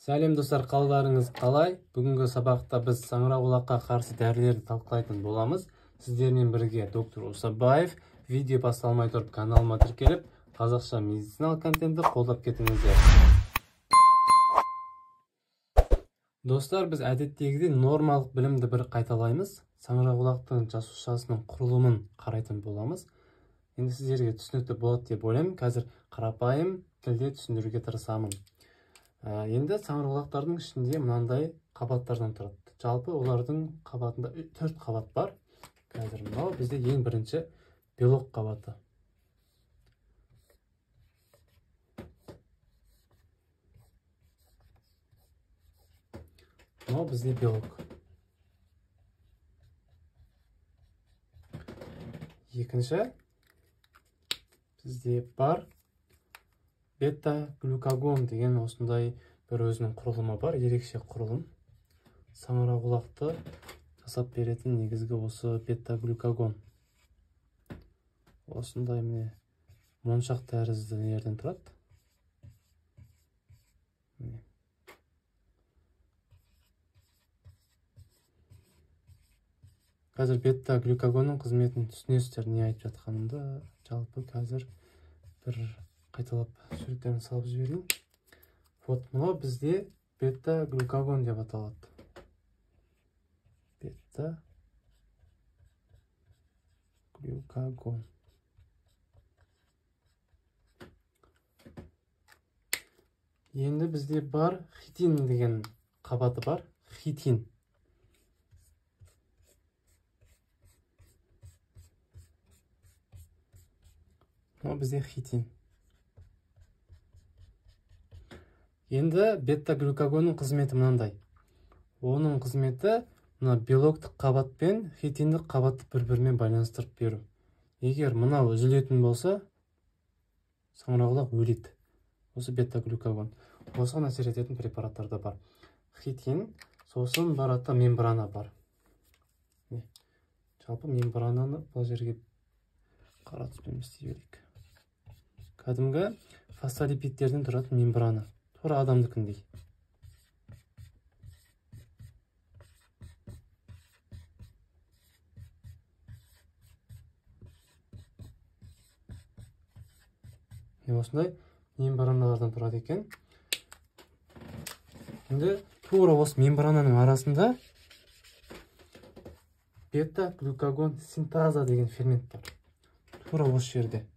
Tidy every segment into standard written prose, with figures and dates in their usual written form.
Сәлем достар, қалдарыңыз қалай? Бүгінгі сабақта біз саңырауқұлаққа қарсы дәрілерді талқылайтын боламыз. Сіздермен бірге доктор Усабаев. Видео басталмай тұрып каналыма тіркеліп, қазақша медициналық контентті қолдап кетіңіздер. Достар, біз әдеттегідей нормалық білімді бір қайталаймыз. Саңырауқұлақтың жасушасының құрылымын қарайтын боламыз. Енді сіздерге түсінікті болады деп ойлаймын. Қазір қарапайым тілде түсіндіруге тырысамын. Енді саңырауқұлақтардың ішінде мынандай қабаттардан тұрады. Жалпы олардың қабатында 4 қабат бар. Қазір мынау бізде ең бірінші белок қабаты. Мынау бізде белок. Екінші бізде бар бета-глюкагон деген осындай бір өзінің құрылымы бар, ерекше құрылым. Саңырауқұлақты жасап беретін негізгі осы бета-глюкагон. Осындай міне моншақ тәрізді нелерден тұрады. Міне. Қазір бета-глюкагонның қызметін түсінесіздер, не айтып жатқанымды. Жалпы қазір бір қайталап суреттерін салып жіберейін. Вот мынау бізде бета-глюкагон деп аталады. Бета-глюкагон. Енді бізде бар хитин деген қабаты бар. Хитин. Мынау бізде хитин. Енді бета-глюкагонның қызметі мынандай. Оның қызметі мына белоктық қабат пен хитиндік қабатты бір-бірімен байланыстырып беру. Егер мынау үзілетін болса, саңырауқұлақ өледі. Осы бета-глюкагон. Осыған әсер ететін препараттар да бар. Хитин, сосын барады мембрана бар. Жалпы мембрананы бұл жерге қара түспен істей берейік. Кәдімгі фосфолипидтерден тұратын мембрана. Тура адамдікіндей. Осындай мембраналардан тұрады екен. Енді тура осы мембрананың арасында бета-глюкагон синтаза деген фермент бар. Тура осы жерде.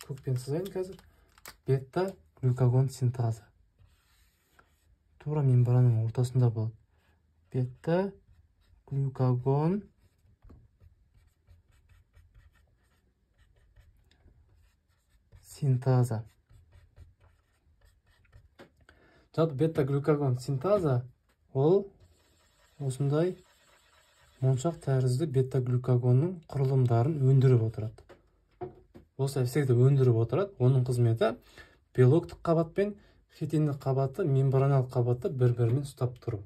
Көкпен сызайын қазір. Бета-глюкагон синтаза. Тура мембрананың ортасында болады. Бета-глюкагон синтаза. Жалпы бета-глюкагон синтаза ол осындай моншақ тәрізді бета-глюкагонның құрылымдарын өндіріп отырады. Осылай всегда өндіріп отырады. Оның қызметі белоктық қабат пен хитиндік қабатты, мембраналық қабатты бір-бірімен ұстап тұру.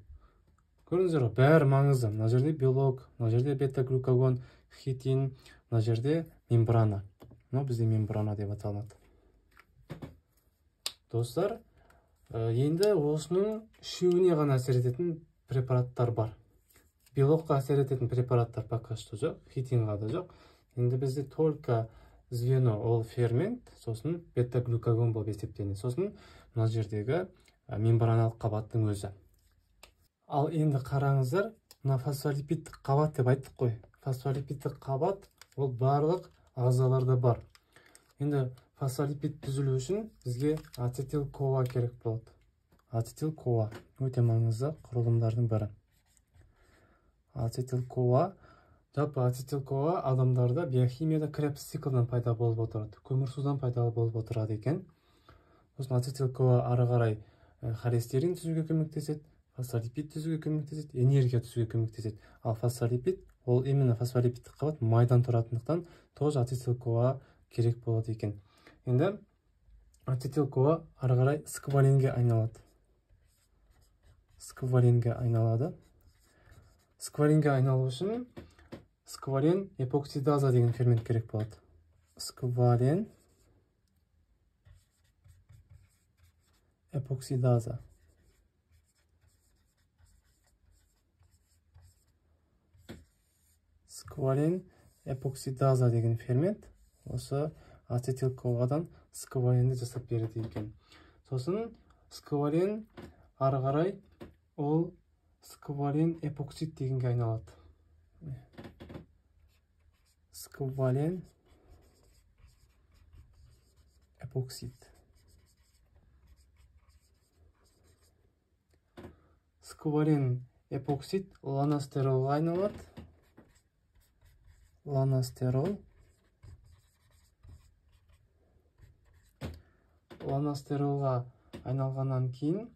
Көрдіңіздер ғой, бәрі маңызды. Мына жерде белок, мына жерде бета-глюкагон, хитин, мына жерде мембрана. Мынау бізде мембрана деп аталынады. Достар, енді осының үшеуіне ғана әсер ететін препараттар бар. Белокқа әсер ететін препараттар пока что жоқ, хитинға да жоқ. Енді бізде только звено ол фермент, сосын бета-глюкагон болып есептелінеді. Сосын мына жердегі мембраналық қабаттың өзі. Ал енді қараңыздар, мына фосфолипидтік қабат деп айттық қой. Фосфолипидтік қабат ол барлық ағзаларда бар. Енді фосфолипид түзілу үшін бізге ацетил-КоА керек болады. Ацетил-КоА өте маңызды құрылымдардың бірі. Ацетил-КоА. Жалпы ацетил-КоА адамдарда биохимияда Кребс циклынан пайда болып отырады. Көмірсудан пайда болып отырады екен. Сосын ацетил-КоА ары қарай холестерин түзуге көмектеседі, фосфолипид түзуге көмектеседі, энергия түзуге көмектеседі. Ал фосфолипид, ол именно фосфолипидтік қабат майдан тұратындықтан тоже ацетил-КоА керек болады екен. Енді ацетил-КоА ары қарай скваленге айналады. Скваленге айналады. Скваленге айналу үшін сквален эпоксидаза деген фермент керек болады. Сквален эпоксидаза. Сквален эпоксидаза деген фермент осы ацетил-КоА-дан скваленді жасап береді екен. Сосын сквален ары қарай ол сквален эпоксид дегенге айналады. Сквален эпоксид. Сквален эпоксид ланостеролға айналады. Ланостерол. Ланостеролға айналғаннан кейін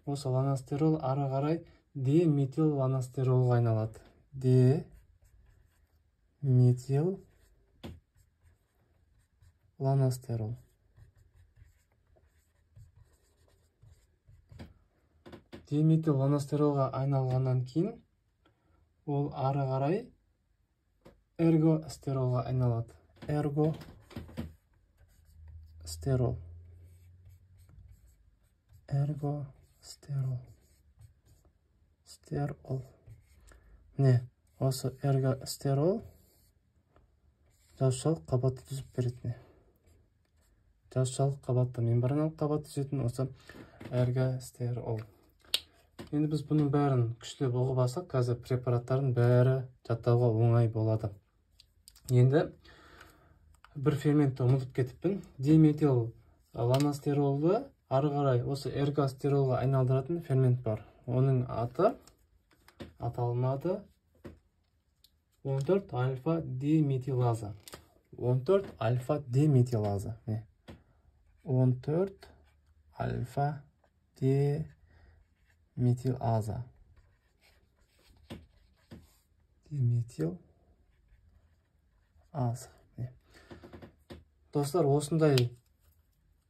осы ланостерол ары қарай деметил ланостеролға айналады. Деметил ланостерол. Деметил ланостеролға айналғаннан кейін ол ары қарай эргостеролға айналады. Эргостерол. Эргостерол. Стерол. Міне, осы эргостерол жасушалық қабатты түзіп береді. Жасушалық қабатты, мембраналық қабатты түзетін осы эргостерол. Енді біз бұның бәрін күштеп ұғып алсақ, қазір препараттардың бәрі жаттауға оңай болады. Енді бір ферментті ұмытып кетіппін. Диметил ланостеролды ары қарай осы эргостеролға айналдыратын фермент бар. Оның аты аталынады 14 альфа диметилаза. 14 альфа диметилаза. 14 альфа диметилаза. Диметилаза. Достар, осындай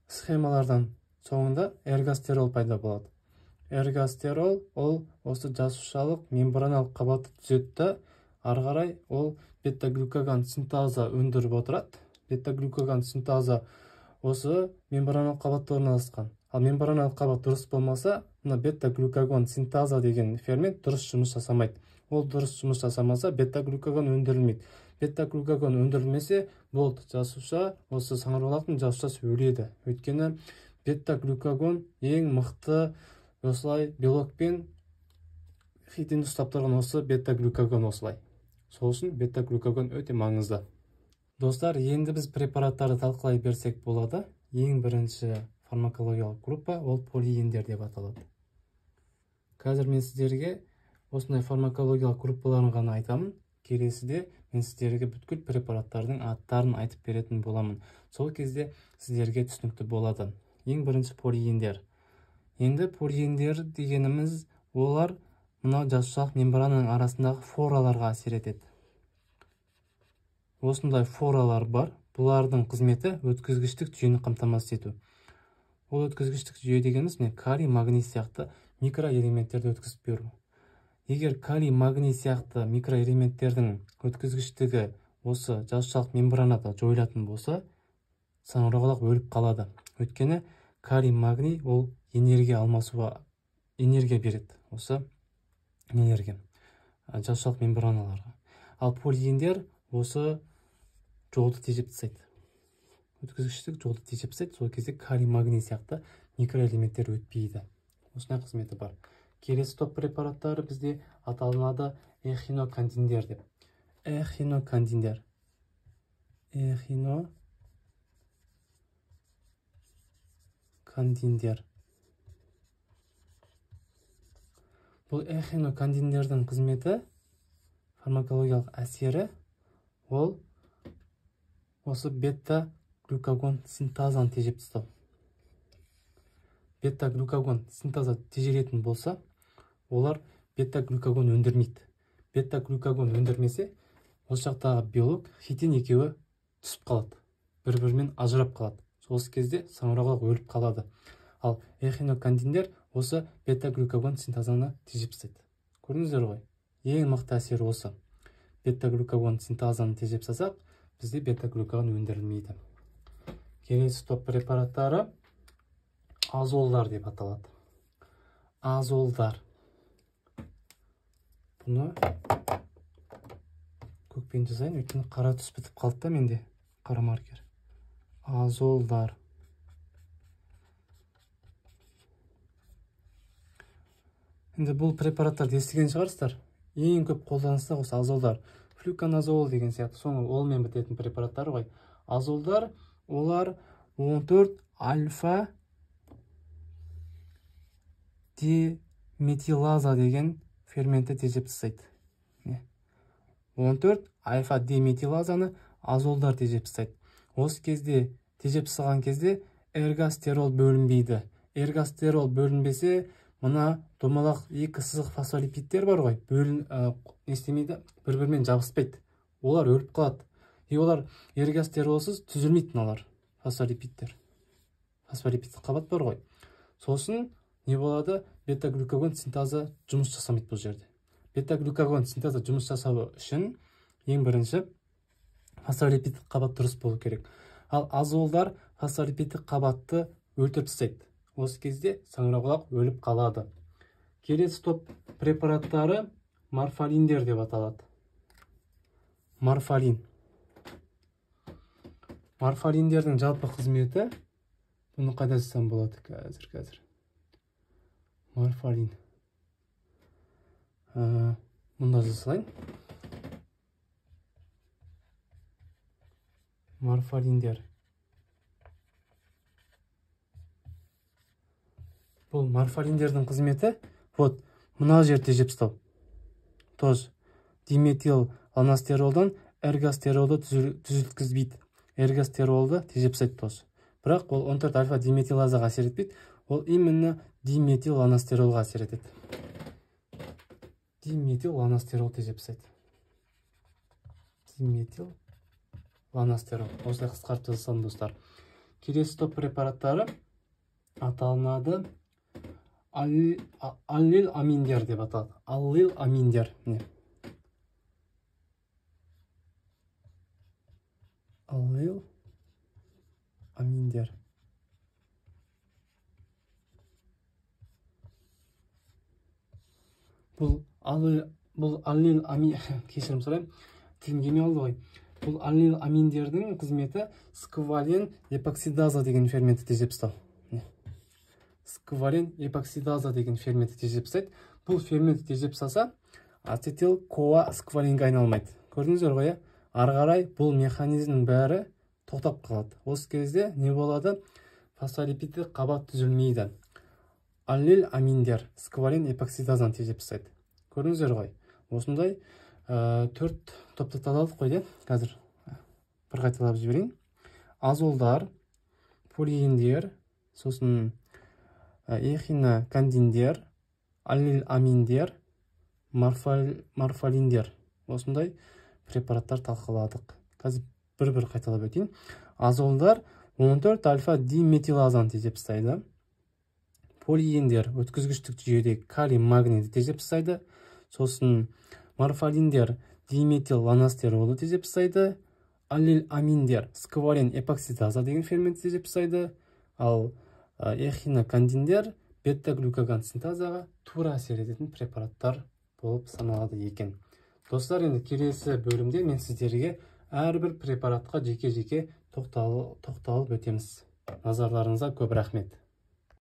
схемалардан соңында эргостерол пайда болады. Эргостерол ол осы жасушалық мембраналық қабатты түзеді, ары қарай ол бета-глюкагон синтаза өндіріп отырады. Бета-глюкагон синтаза осы мембраналық қабатта орналасқан. Ал мембраналық қабат дұрыс болмаса, мына бета-глюкагон синтаза деген фермент дұрыс жұмыс жасамайды. Ол дұрыс жұмыс жасамаса, бета-глюкагон өндірілмейді. Бета-глюкагон өндірілмесе, болды, жасуша, осы саңырауқұлақтың жасушасы өледі. Өйткені бета-глюкагон ең мықты осылай белокпен хитинді ұстап тұрған осы бета-глюкагон осылай. Сол үшін бета-глюкагон өте маңызды. Достар, енді біз препараттарды талқылай берсек болады. Ең бірінші фармакологиялық группа ол полиендер деп аталады. Қазір мен сіздерге осындай фармакологиялық группаларын ғана айтамын. Келесіде мен сіздерге бүткіл препараттардың аттарын айтып беретін боламын. Сол кезде сіздерге түсінікті болады. Ең бірінші полиендер. Енді полиендер дегеніміз олар мынау жасушалық мембрананың арасындағы фораларға әсер етеді. Осындай форалар бар. Бұлардың қызметі өткізгіштік жүйені қамтамасыз ету. Ол өткізгіштік жүйе дегеніміз міне калий, магний сияқты микроэлементтерді өткізіп беру. Егер калий, магний сияқты микроэлементтердің өткізгіштігі осы жасушалық мембранада жойылатын болса, саңырауқұлақ өліп қалады. Өйткені калий, магний ол энергия алмасуға энергия береді. Осы энергия жасушалық мембраналарға. Ал полиендер осы жолды тежеп тастайды. Өткізгіштік жолды тежеп тастайды. Сол кезде калий, магний сияқты микроэлементтер өтпейді. Осындай қызметі бар. Келесі топ препараттары бізде аталынады эхинокандиндер деп. Эхинокандиндер. Эхинокандиндер. Бұл эхинокандиндердің қызметі, фармакологиялық әсері ол осы бета-глюкагон синтазаны тежеп тастау. Бета-глюкагон синтаза тежелетін болса, олар бета-глюкагон өндірмейді. Бета-глюкагон өндірмесе, осы жақтағы белок, хитин екеуі түсіп қалады. Бір-бірімен ажырап қалады. Сол кезде саңырауқұлақ өліп қалады. Ал эхинокандиндер осы бета-глюкагон синтазаны тежеп тастайды. Көрдіңіздер ғой? Ең мықты әсері осы. Бета-глюкагон синтазаны тежеп тастасақ, бізде бета-глюкагон өндірілмейді. Келесі топ препараттары азолдар деп аталады. Азолдар. Бұны Көкпен жазайын, өйткені қара түс бітіп қалды да менде, қара маркер. Азолдар. Енді бұл препараттарды естіген шығарсыздар. Ең көп қолданыста осы азолдар. Флюконазол деген сияқты, соңы олмен бітетін препараттар ғой. Азолдар, олар 14 альфа деметилаза деген ферментті тежеп тастайды. 14 альфа деметилазаны азолдар тежеп тастайды. Осы кезде тежеп тастаған кезде эргостерол бөлінбейді. Эргостерол бөлінбесе, мына домалақ екі сызық фосфолипидтер бар ғой, не істемейді, бір-бірімен жабыспайды. Олар өліп қалады. И олар эргостеролсыз түзілмейді мыналар, фосфолипидтер. Фосфолипидтік қабат бар ғой. Сосын не болады? Бета-глюкагон синтазы жұмыс жасамайды бұл жерде. Бета-глюкагон синтазы жұмыс жасауы үшін ең бірінші фосфолипидтік қабат дұрыс болу керек. Ал азолдар фосфолипидтік қабатты өлтіріп тастайды. Осы кезде саңырауқұлақ өліп қалады. Келесі топ препараттары морфолиндер деп аталады. Морфолин. Морфолиндердің жалпы қызметі, бұны қайда жазсам болады қазір. Морфолин. Мұнда жаза салайын. Морфолиндер. Бұл морфолиндердің қызметі, вот, мына жерді тежеп тастау. Тоже диметил ланостеролдан эргостеролды түзілткізбейді. Эргостеролды тежеп тастайды тоже. Бірақ ол 14 альфа диметилазаға әсер етпейді. Ол именно диметил ланостеролға әсер етеді. Диметил ланостерол тежеп тастайды. Диметил ланостерол. Осылай қысқартып жазсам, достар. Келесі топ препараттары аталынады аллил аминдер деп аталады. Аллил аминдер. Міне. Аллил аминдер. Бұл аллил амин, кешірім сұраймын, тілім келмей қалды ғой. Бұл аллил аминдердің қызметі сквален эпоксидаза деген ферментті тежеп тастау. Сквален эпоксидаза деген ферментті тежеп тастайды. Бұл ферментті тежеп тастаса, ацетил коа скваленге айналмайды. Көрдіңіздер ғой, ары қарай бұл механизмнің бәрі тоқтап қалады. Осы кезде не болады? Фосфолипидтік қабат түзілмейді. Аллил аминдер сквален эпоксидазаны тежеп тастайды. Көрдіңіздер ғой. Осындай төрт топты талдадық қой, де? Қазір бір қайталап жіберейін. Азолдар, полиендер, сосын эхинокандиндер, аллил аминдер, морфолиндер. Осындай препараттар талқыладық. Қазір бір-бір қайталап өтейін. Азолдар 14 альфа диметилазаны тежеп тастайды. Полиендер өткізгіштік жүйеде калий магнийді тежеп тастайды. Сосын морфолиндер диметил ланостеролды тежеп тастайды. Аллил аминдер сквален эпоксидаза деген ферментті тежеп тастайды. Ал эхинокандиндер бета-глюкагон синтазаға тура әсер ететін препараттар болып саналады екен. Достар, енді келесі бөлімде мен сіздерге әрбір препаратқа жеке-жеке тоқталып өтеміз. Назарларыңызға көп рахмет.